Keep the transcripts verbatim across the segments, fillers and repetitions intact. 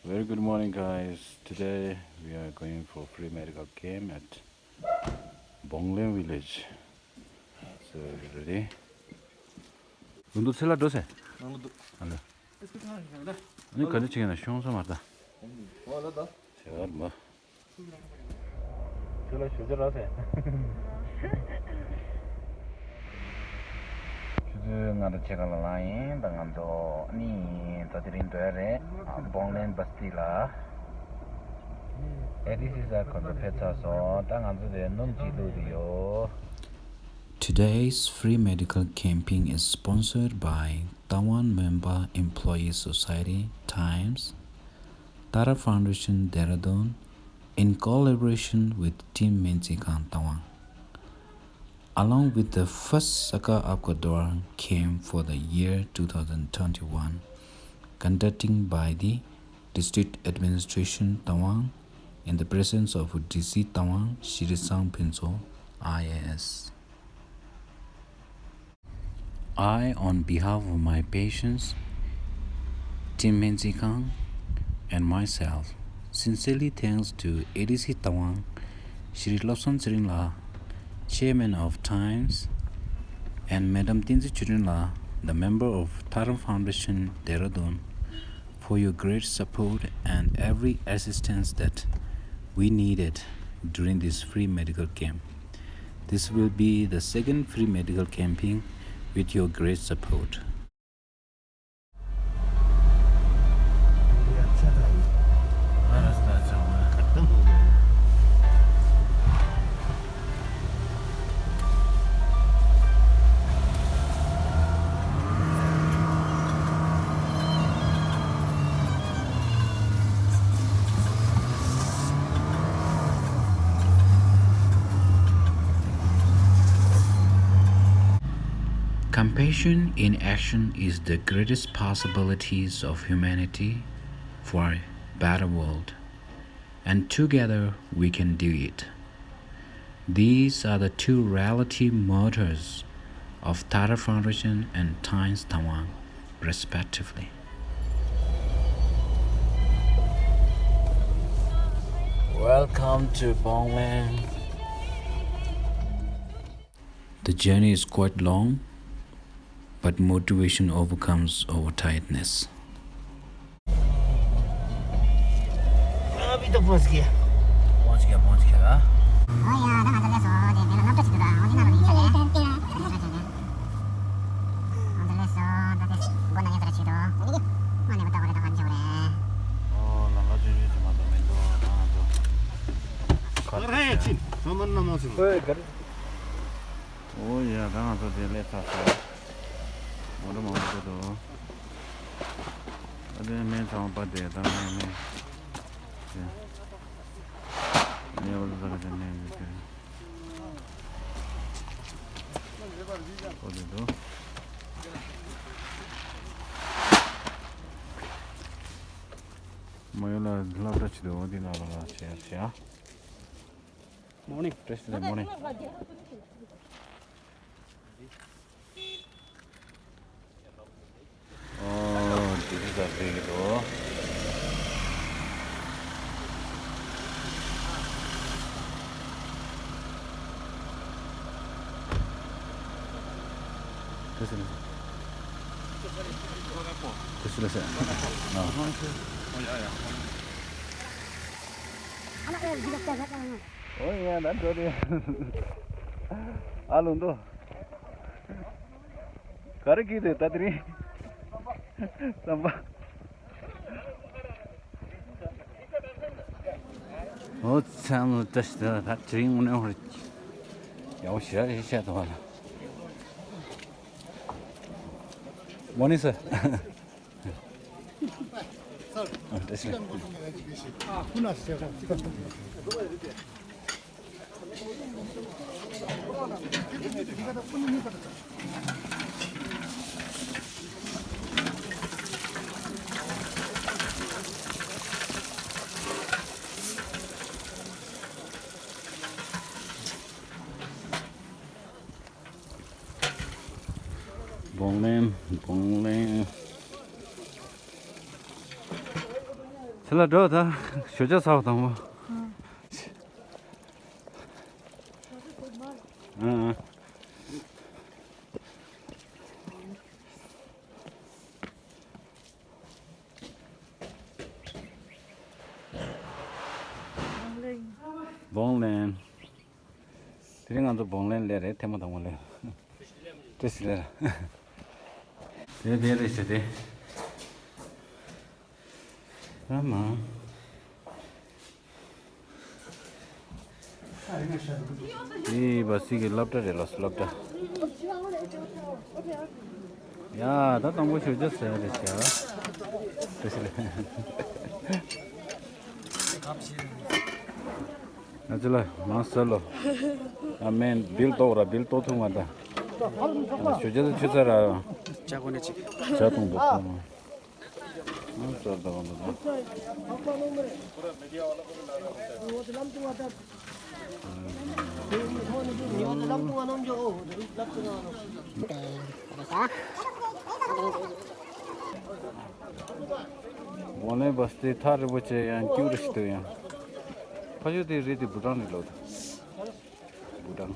Very good morning, guys. Today we are going for free medical camp at Bonglen village. So, you ready? ལུང་དུ་ཚེ་ལ་འགྲོ་ཟེར། ལུང་དུ། ཨ་ལ། ཨ་ནི་ག་འདྲ་བྱེད་ཀྱི་ན་ཤོང་ས་མ་རེད་ད། ཨོ་ལ་ད། ཟེར་བར་མ། ཁྱོད་ལ་ཞུ་རྒྱུ་རག་ཟེར། ཆུ་ཚོད་ལྔ་དང་ཕྱེད་ཀ་ལ་ལངས་ཡིན། ད་ང་ཚོ་ནི་ད་དེ་རིང་འགྲོ་ཡ་རེད། Bonglen Basti ལ། ཨེ་ཌི་སི་ས་ཁོ་ཚོ་ཕེབས་ཚར་སོང་། ད་ང་ཚོ་དེ་སྣུམ་ཅིག་བླུགས་དེ་ཡོད། Today's free medical camping is sponsored by Tawan Member Employees Society, Times, Tara Foundation Dehradun, in collaboration with Team Menzikhang Tawang, along with the first Saka Apka Dwar camp for the year two thousand twenty-one, conducting by the District Administration Tawang in the presence of D C Tawang Shri Sang Phinzo, I A S. I, on behalf of my patients, Team Menzikhang, and myself, sincerely thanks to A D C Tawang, Shri Lobsang Tshering La, Chairman of Times, and Madam Tenzin Children La, the member of Tharam Foundation, Dehradun, for your great support and every assistance that we needed during this free medical camp. This will be the second free medical camping with your great support. Compassion in action is the greatest possibilities of humanity for a better world, and together we can do it. These are the two reality mottos of Tara Foundation and Times Tawang, respectively. Welcome to Bonglen. The journey is quite long, but motivation overcomes our tiredness. अभी तो पहुंच गया। पहुंच गया, पहुंच गया। ཨོ་ཡ། ད་ང་ཚོ་དེ་སླེབས་ཚར་སོང་། མོ་ཊ་མང་པོ་འདུག་ཨ་དེ་སྨན་ཚང་པ་དེ་ད་སྨན་སྨན་དེ་སྨན་པ་ཚོ་ད་ག་དེ་སྨན་ཡོད་དེ། ཨོ་དེ་འདུག་མོ་ཡོད་ལ་སློབ་གྲྭ་ཆེ་འདུག་འོ་དེ་ན་ལ་ལ་བྱེད་ཡ་བྱེད་ཡ། Morning. Yesterday morning. Oh, this is a big door. This is, this is, no. Oh, yeah, that's good. ཨ་ལུང་དོ། ག་རེ་གིས་རེད་ད་དེ་རིང་། རྩམ་པ། ཨོ་ཚང་ལ་བཀྲ་ཤིས་བདེ་ལེགས། ད་དེ་རིང་དངོས་གནས་ཧོར་ཡག་པོ་ཞེ་དྲག་ཞིག་བཤད་ཐུབ་པ་ལ། Morning, sir. Bonglen, Bonglen. དེ་ལ་འགྲོ་ད། ཞོ་ཇ་ཟ་བ་དང་པོ། ཨང་། བོང་ལེན། དེ་རིང་ང་ཚོ་བོང་ལེན་ལས་རེད། ཐེངས་མ་དང་པོ་ལས། ཏྲེ་སི་ལེ་ར། དེ་དེ་རེད་ཟེར་ཏེ། ཨ་མ། དེ་བ་སི་གི་སློབ་གྲྭ་རེད། ལགས་སོ། སློབ་གྲྭ། ཡ་ད་དང་པོ་ཞོ་ཇ་ཟ་རེད་ཤག་ཏྲེ་སི་ལེ། ང་ཚོ་ལ་མང་ཟེར་ལོ། ཨ་མེན། བིལ་ཏོག་ར། བིལ་ཏོག་ཐུང་བ་ད། ཞོ་ཇ་ད་ཆུ་ཚ་ར། ཇ་གོ་ནས་ཅིག་ཇ་གཏོང་དུ་ཐོང་། ཨ་ཟེར་ད་གོ་འདུག་ད། འོ་ནས་བ་སྟེ་ཐག་རིང་པོ་བྱས་ཡང་སྐྱུར་ཞིག་འདུག་ཡང་། ཕ་ཡུལ་དེ་རེད་དེ་བུ་ཊང་རེད་ལོ། བུ་ཊང་།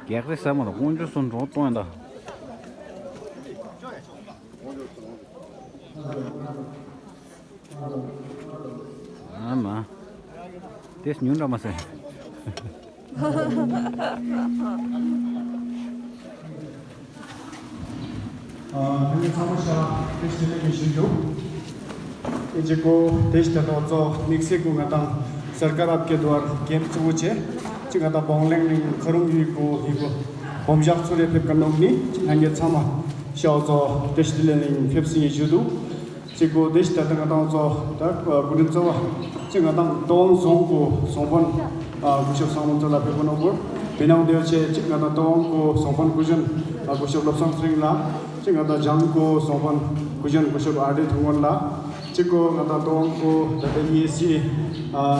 གེགས་རེད་ས་མ་ར་དཀོན་མཆོག་གསུམ་འགྲོ་གཏོང་ཡིན་ད། ཨ་མ། དེ་ཉུང་འདྲ་མ་ཟེར། ཨ་ནི་ཚང་མ་ཤ་དེ་ཞིག་ལས་ཀྱི་ཞུ་རྒྱུ། ཨེ་ཅི་ཀོ་དེ་ཞིག་ད་དུང་ཚོ་དམིགས་བསལ་གོ་ང་དང་སར་ཀར་ཨབ་ཀེ་དུ་ཨར་ཀེམ་གཙོ་བོ་བྱས་ཅི་ང་དང་བོང་ལེང་ནི་ཁ་རུང་ཡུལ་གོ་ཡི་གོ་བོམ་ཞག་ཚུར་རེ་ཕེབས་ཀ་ནོམ་ནི་ང་ངེ་ཚང་མ་ཤ་ཚོ་དེ་ཞིག་ལས་ནི་ཕེབས་སི་ཡི་ཞུ་འདུག་ཅིག་གོ་དེ་ཞིག་ད་ལྟ་ང་དང་ཚོ་ད་ཀུ་རིན་ཚོ་བ་ཅིག་ང་དང་ཏོང་རྫོང་གོ་སོང་པོན་སྐུ་ཞབས་སང་མོ་ཚོ་ལ་ཕེབས་པོ་ནོ་བོར་བི་ནང་དེ་ཆེ་ཅིག་ང་དང་ཏོང་གོ་སོང་པོན་སྐུ་གཞོན་སྐུ་ཞབས་བློ་བཟང་ཚེ་རིང་ལ་ཅིག་ང་དང་ལྗང་གོ་སོང་པོན་སྐུ་གཞོན་སྐུ་ཞབས་ཨ་ཌེ་ཐུང་ངོན་ལ་ཅིག་གོ་ང་དང་ཏོང་གོ་ད་ལྟ་ཨི་ཨེ་སི་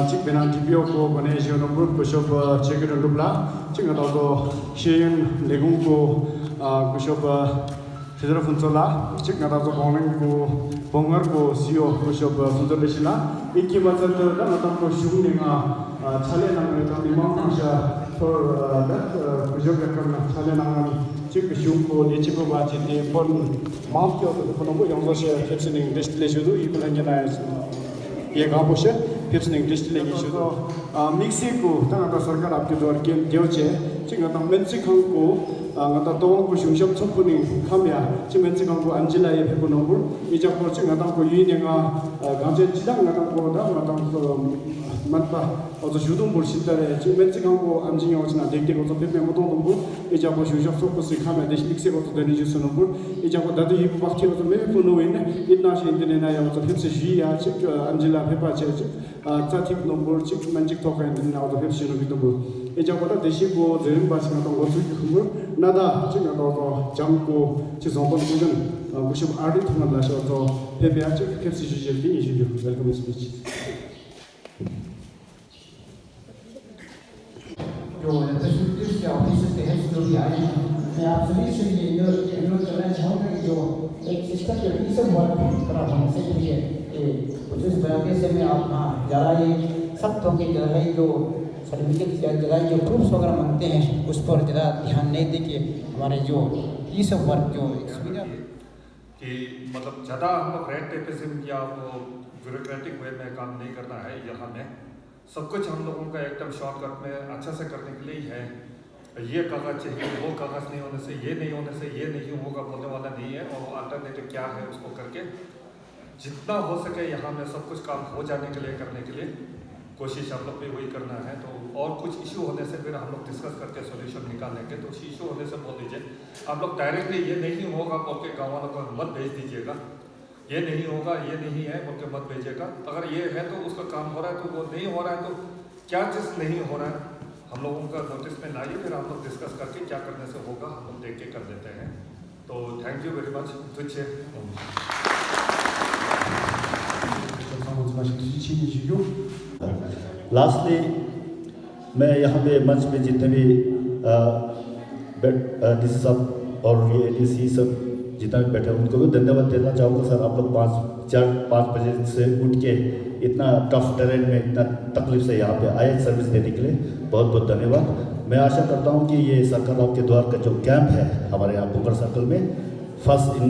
ཅིག་བི་ནང་ཌི་པི་ཨོ་གོ་གོ་ནས་ཞེ་ནོ་བོར་སྐུ་ཞབས་ཆེ་གི་རུ་ལུབ་ལ་ཅིག་ང་དང་ཚོ་ཤེས་ཡོན་ལས་ཁུངས་གོ་སྐུ་ཞབས། དེ་ལྟར་ཕུན་ཚོགས་ལ་གཅིག་ང་དང་ཚོ་བོང་ལེང་གོ་བོང་ངར་གོ་སི་ཨི་ཨོ་སྐུ་ཞབས་ཕུན་ཚོགས་བདེ་ཆེན་ལ་ཨི་ཀི་མ་ཚད་དུ་ད་ང་དང་ཚོ་གཞུང་ནས་ང་ཕྱག་ལས་གནང་བའི་དང་མི་མང་ཐང་ཤ་ཐོར་ད་སྐུ་ཞབས་ལས་ཁང་ནང་ཕྱག་ལས་གནང་ང་གཅིག་གི་གཞུང་གོ་ལས་བྱེད་པ་བ་ཅིག་དེ་ཕོན་མང་སྐྱོ་དུ་ཁོ་ནོ་གོ་ཡོངས་རྫོགས་ཤེས་ཐེབས་སི་ནིང་བདེ་ལས་ཞུ་དུ་ཡིད་ཕུལ་ལ་ཉེ་ན་ཡོད། ཡེ་གང་པོ་ཤེས་ཕེབས་སི་ནིང་བདེ་ལས་ཞུ་དུ། དམིགས་བསལ་གུ་ད་ང་དང་སར་ཀར་ཨབ་ཀྱི་དོར་རྒྱན་རྒྱལ་བྱས་ཅིག་ང་དང་སྨན་རྩིས་ཁང་གུ་ང་དང་ཏོང་གུ་གཞུང་ཞབས་ཚོགས་པོ་ནི་ཁམ་ཡ་ཅིག་སྨན་རྩིས་ཁང་གུ་ཨན་ཇི་ལ་ཡེ་ཕེབས་གུ་ནོར་བུར་ཨི་ཅག་པོ་ཅིག་ང་དང་གུ་ཡུལ་ནས་ང་གང་ཅན་ཅི་དང་ང་དང་གུ་ད་ང་དང་མན་པ་ཨོ་ཚོ་ཞུ་དུང་བུར་ཤིན་ཏ་རེ་ཅིག་སྨན་རྩིས་ཁང་གུ་ཨན་ཇི་ཉོ་ཅི་ན་དེག་དེག་ཨོ་ཚོ་ཕེབས་མེད་མོ་ཏོང་དུང་བུར་ཨི་ཅག་པོ་གཞུང་ཞབས་ཚོགས་པོ་སི་ཁམ་ཡ་དེ་ཤི་དམིགས་བསལ་ཨོ་ཚོ་དེ་ནི་ཞུ་སུ་ནོར་བུར་ཨི་ཅག་པོ་ད་དུ་ཡིག་པུ་བག་ཁྱི་ཨོ་ཚོ་མེ་མེ་པུ་ནོ་ཡིན་ན་ཨིད་ན་ཤི་ཨིན་ཏི་ནེ་ན་ཡ་ཨོ་ཚོ་ཕེབས་སི་ཞུ་ཡ་ཅིག་ཨན་ཇི་ལ་ཕེབས་པ་ཅེ་ཅིག་རྩ་ཐིག་ནོར་བུར་ཅིག་སྨན་གཅིག་ཐོག་ཁ་ཡིན་དེ་ནང་དུ་ཕེབས་ཤིང་རུ་མི་དུ་བུ། ཨེ་ཅག་པོ་ད་དེ་ཤི་གོ་ཛེ་རིང་པ་ཅིག་ང་དང་འགོ་ཚུགས་ཀྱི་ཁུ་མུར་ན་ད་ཅིག་ང་དང་ཚོ་ལྗང་གོ་ཅིག་བཟང་པོ་ཀུ་ཤུན་ཀུ་ཤུབ་ཨར་ཏི་ཐུང་ང་ལ་ཤོ་ཚོ་ཕེབས་པའི་ཨ་ཅིག་ཕེབས་སི་ཞུ་ཞེས་དེ་ཉིད་ཞུ་རྒྱུ་welcome speech. जो रिप्रेजेंटेटिव्स या ऑफिसर्स के हेड्स जो भी आए हैं, मैं आप सभी से ये अनुरोध करना चाहूँगा कि जो एक सिस्टम जो पीस ऑफ वर्क है, थोड़ा ढंग से ठीक है। ये उस वजह से मैं आप हाँ ज़्यादा ये सख्त होके जो है जो सर्टिफिकेट या ज़्यादा जो प्रूफ्स वगैरह मांगते हैं उस पर ज़्यादा ध्यान नहीं दे के हमारे जो पीस ऑफ वर्क जो एक सुविधा कि मतलब ज़्यादा हम लोग रेड टेपिज्म या वो ब्यूरोक्रेटिक वे में काम नहीं करना है। यहाँ में सब कुछ हम लोगों का एकदम शॉर्टकट में अच्छा से करने के लिए ही है। ये कागज़ चाहिए, वो कागज़ नहीं होने से, ये नहीं होने से ये नहीं होगा बोलने वाला नहीं है, और वो अल्टरनेटिव क्या है उसको करके जितना हो सके यहाँ में सब कुछ काम हो जाने के लिए, करने के लिए कोशिश हम लोग भी वही करना है। तो और कुछ इशू होने से फिर हम लोग डिस्कस करके सॉल्यूशन निकालेंगे। तो इशू होने से बोल दीजिए, आप लोग डायरेक्टली ये नहीं होगा बोल के गाँव वालों को मत भेज दीजिएगा। ये नहीं होगा, ये नहीं है बोल के मत भेजिएगा। अगर ये है तो उसका काम हो रहा है, तो वो नहीं हो रहा है तो क्या चीज़ नहीं हो रहा है, हम लोगों का नोटिस में लाइए, फिर हम लोग डिस्कस करके क्या करने से होगा हम लोग देख के कर देते हैं। तो thank you very much. Lastly, मैं यहाँ पे मंच पे जितने भी डीसी साहब और ये एडीसी सब जितना भी बैठे हैं, उनको भी धन्यवाद देना चाहूँगा सर। आप लोग पाँच, चार, पाँच बजे से उठ के इतना टफ टेरेन में, इतना तकलीफ से यहाँ पे आए सर्विस देने के लिए, बहुत बहुत धन्यवाद। मैं आशा करता हूँ कि ये सरकार आपके द्वार का जो कैंप है हमारे यहाँ पुंगड़ सर्कल में, first in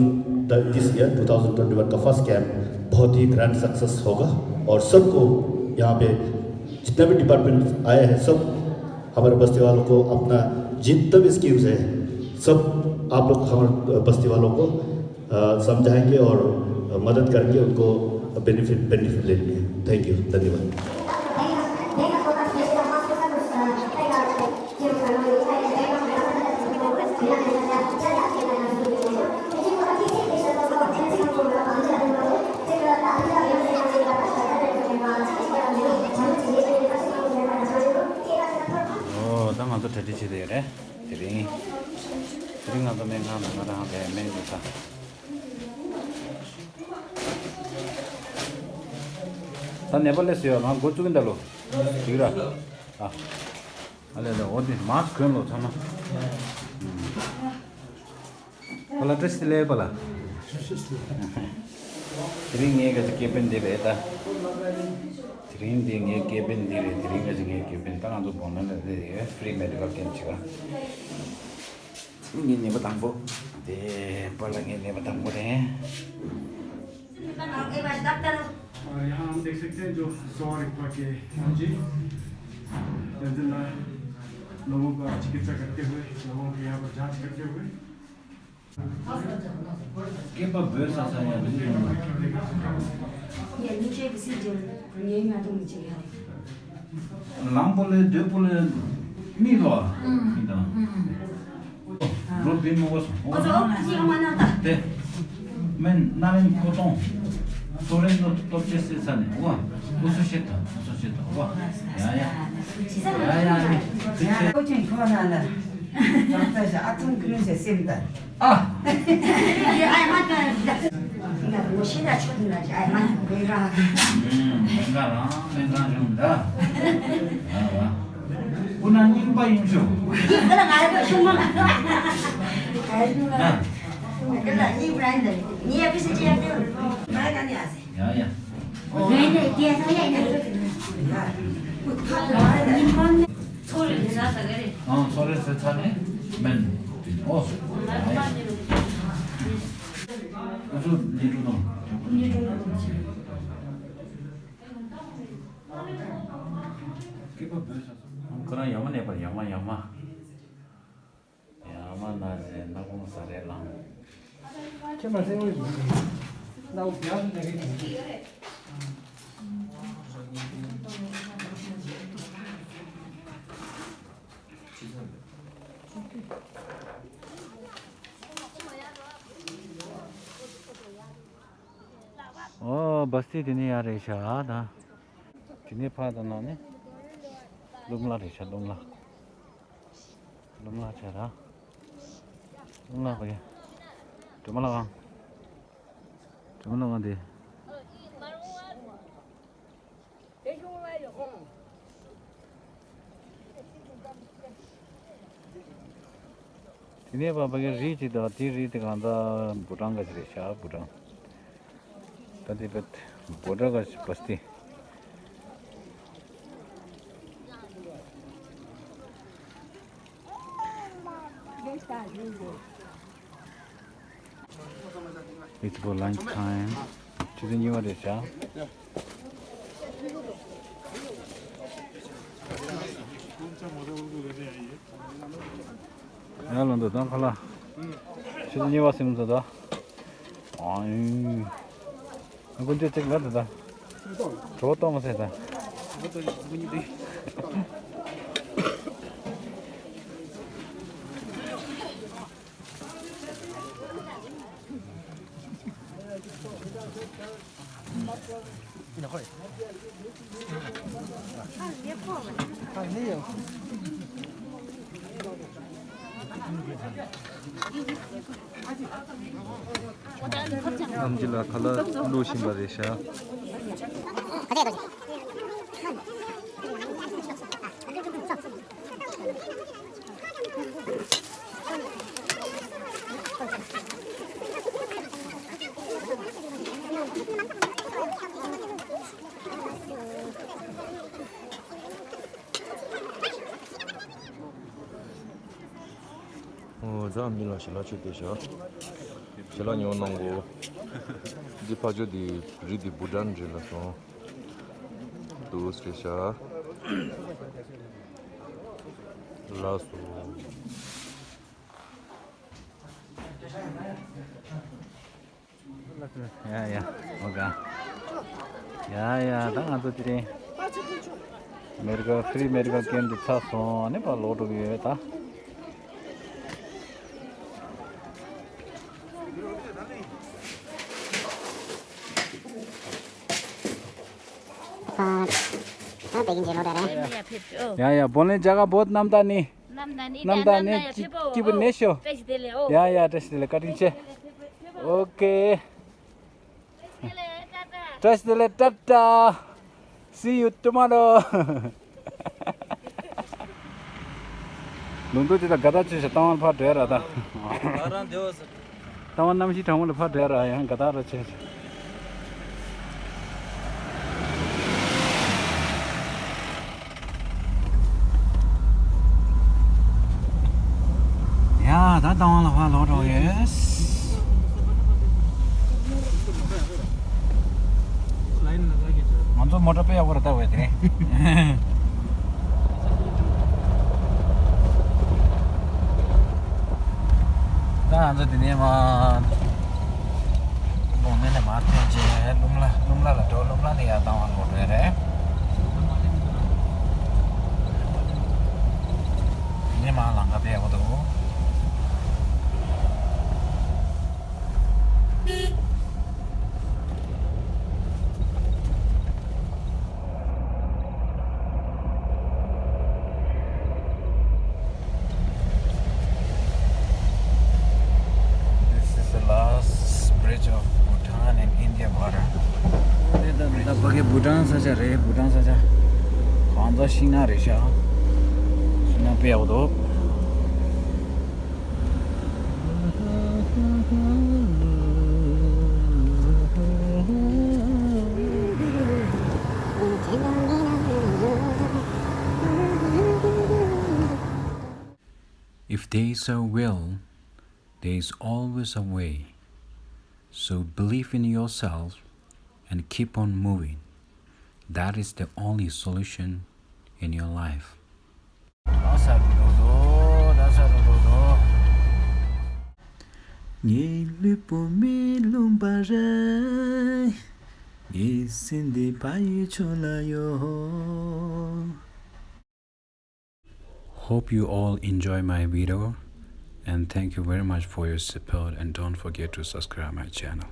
the this year, two thousand twenty one का फर्स्ट कैंप बहुत ही ग्रैंड सक्सेस होगा और सबको यहाँ पे जितने भी डिपार्टमेंट आए हैं, सब हमारे बस्ती वालों को अपना जितने भी स्कीम्स हैं, सब आप लोग हमारे बस्ती वालों को अ, समझाएंगे और मदद करेंगे उनको बेनिफिट बेनिफिट लेने में। थैंक यू, धन्यवाद। ཨོ། ད་ང་ཚོ་གྲ་སྒྲིག་བྱེད་དེ་ཡོད་རེད། དེ་རིང་། དེ་རིང་ང་ཚོ་སྨན་ཁང་དུ་ང་རང་ལས་སྨན་འདུག་ད། ད་ནད་པ་སླེབས་ཟེར་བ། ང་འགོ་བཙུགས་ཀྱིན་ད་ལོ། འགྲིག་ར། ཨ། ཨ་ལས་ལ་འོ་དེ་མཱ་སི་ཁུ་གོན་ལོ་ཚང་མ། ཨ་ལ་བཀྲ་ཤིས་བདེ་ལེགས་པ་ལ། དེ་རིང་ངའི་ག་ཚོད་ཀེ་བིན་འདི་རེད་ད། དེ་རིང་འདི་ངའི་ཀེ་བིན་འདི་རེད། དེ་རིང་ག་ཚོད་ངའི་ཀེ་བིན་ད་ང་ཚོ་སྦོང་ན་ལ་རེད། ཕི་རི་མེ་ཌི་ཀལ་ཀེམ་ཅིག་ཨ། ངའི་ནད་པ་དང་པོ། དེ་པར་ལ་ངའི་ནད་པ་དང་པོ་རེད། और यहाँ हम देख सकते हैं जो सौ रिक्वा के जी, जल्दी ला लोगों का चिकित्सा करते हुए, लोगों के यहाँ पर जांच करते हुए। སྐེད་པ་འབོལ་ས་ས་ཡང་མི་འདུག་ལམ་པོ་ལས་སྡོད་པོ་ལས་མི་ལོ། མི་དང་། རོ་བི་མོ་གོ་སོང་། ཨོ་ཙོ་ཨོ་ཙི་ཨ་མ་ན་ད། དེ། མན་ན་མན་ཁོ་ཏོང་། སོ་རེན་ནོ་སྟོབས་ཆེ་སེ་ས་ནས་ཨོ། ཨོ་སོ་ཤེ་ད་ཨོ་སོ་ཤེ་ད་ཨོ། ཡ་ཡ། ཡ་ཡ་ནི། དེ་ཆེ། ཨོ་ཅན་ཁོ་ན་ན། ད་ལྟ་ཞག་ཨ་ཐུང་ཀུན་ཟེར་སེམས་ད། ཨ། ཨ་མ་ད། ང་ངོ་ཤེས་ན་ཆོག་ན་ཨ་མ་མེ་ར། མེ་ར་རང་མེ་ར་ཡོང་ད། ཨ་བ། ཁོ་ན་རྙིང་པ་ཡིན་ཤོག་ཡིན་ཁོ་ན་ང་ཡོད་ཤོག་མ། ཨ། ཁོ་ན་རྙིང་པ་ཡིན་ད་ནི་ཡ་ཕི་སི་ཅི་ཡ་ཏེ། ང་ཡ་ནི་ཡ་ཟེ། ཡ་ཡ། ཚོ་རེ་ཟ་ས་ག་རེ། ཨང་ཚོ་རེ་ཟ་ཚ་ནས་མན། ཨོ། ཡ་ཡ། ཨ་ཚོ་ཉི་གྲུ་དང་། ཁོ་རང་ཡ་མ་ནས་པར་ཡ་མ་ཡ་མ། ཡ་མ་ན་ཟེ་ན་ཁོང་ས་རེ་ལང་། ཁྱེད་མ་སེ་འོས་ན་འོ་བྱ་ན་གི། ཨོ་བ་སྟི་དེ་ནི་ཡ་རེད་ཤག་ད། དེ་ནི་ཕ་དང་ནང་ནི་ལུམ་ལ་རེད་ཤག་ལུམ་ལ། ལུམ་ལ་ཆ་ར། ལུམ་ལ་གོ་ཡ། དྲི་མ་ལ་གང་། དྲི་མ་ལ་གང་དེ། དེ་ནས་ཕ་ཕ་གི་རི་གཅིག་དང་དེའི་རི་དེ་གང་ད་བུ་ཀྲང་ག་ཅི་རེད་ཤག་བུ་ཀྲང་། ད་དེ་བེད་བོ་ཌར་ག་ཅི་བ་སྟི། It's for lunch time. ཆུ་ཚོད་གཉིས་པ་རེད་ཤག་ཡ་ལོ་འདུག་ད་ཁ་ལ། ཆུ་ཚོད་གཉིས་པ་ཟིན་འདུག་ད། ཨང་། ཀུན་སྤྱོད་ཅིག་ལ་འདུག་ད། གྲོད་པ་ལྟོགས་མ་ཟེར་ད། ཨམ་ཆི་ལ་ཁ་ལག་བླུགས་བཞིན་པ་རེད་ཤག་ཨོ་ཛ་མི་ལ་ཞལ་ལག་མཆོད་བསྟོད་ཞུ། ཞལ་ལག་ཉོ་གནང་གོ། འདི་ཕ་ཇོ་འདི་རི་འདི་བྷུ་ཊཱན་རི་ལ་སོང་། འདུག་སེ་ཤ། ལགས་སོ། ཡ་ཡ། ཨོ་ག་ཡ་ཡ། ད་ང་ཚོ་དེ་རིང་མེ་རི་ཀ་ཕི་རི་མེ་རི་ཀ་ཀེམ་དུ་ཚར་སོང་། ཨ་ནི་ཕར་ལོག་འགྲོ་གི་ཡོད་ད། ད་དེ་གིན་ཇེ་ལོ་ད་རེད། ཡ་ཡ། བོན་ལེན་ཇ་ག་བོད་རྣམ་དག་ནི། རྣམ་དག་ནི། རྣམ་དག་ནི། སྐྱིད་པོ་ནས་ཤོ། བཀྲ་ཤིས་བདེ་ལེགས། ཨོ། ཡ་ཡ། བཀྲ་ཤིས་བདེ་ལེགས། བཀའ་དྲིན་ཆེ། ཨོ་ཀེ། བཀྲ་ཤིས་བདེ་ལེགས། ཊ་ཊ། See you tomorrow. ལུང་དུ་ཅི་ད་ག་ད་ཅི་ཞིག་བཏང་བ་ཕར་བྲོས་ར་ད། ང་རང་བདེ་བ་ཟེར། ལྟ་བ་རྣམ་ཤེས་གྲང་མོ་ལ་ཕར་བྲོས་ར་ཡང་དགའ་ཐག་ར་ཆེ། ཡ་ད་ལྟ་བ་ལ་ཕར་ལོག་འགྲོ་ཡོད། ང་ཚོ་མོ་ཊ་དཔེ་ཡག་པོ་རེད་ད་བས་དེ་རིང་། ད་ང་ཚོ་དེ་ནས་མར་གདོང་ནས་ནས་མར་ཐོན་རྗེས་ལུམ་ལ་ལུམ་ལ་ལ་འགྲོ། ལུམ་ལ་ནས་ཡར་ལྟ་བ་ལ་འགྲོ་རེད། དེ་ནས་མར་ལམ་ཁ་དཔེ་ཡག་པོ་འདུག This is the last bridge of Bhutan and India border. ད་ཕ་གི་བྷུ་ཊཱན་ས་ཆ་རེད། བྷུ་ཊཱན་ས་ཆ། གང་ཚ་ཤིང་ནགས་རེད་ཤག་ཤིང་ནགས་དཔེ་ཡག་པོ་འདུག If there is a will, there is always a way. So believe in yourself and keep on moving. That is the only solution in your life. ངའི་ལུས་པོ་མི་ལུམ་པ་རེད། ངའི་སེམས་འདི་ཕ་ཡུལ་ཕྱོགས་ལ་ཡོད། Hope you all enjoy my video and thank you very much for your support and don't forget to subscribe my channel.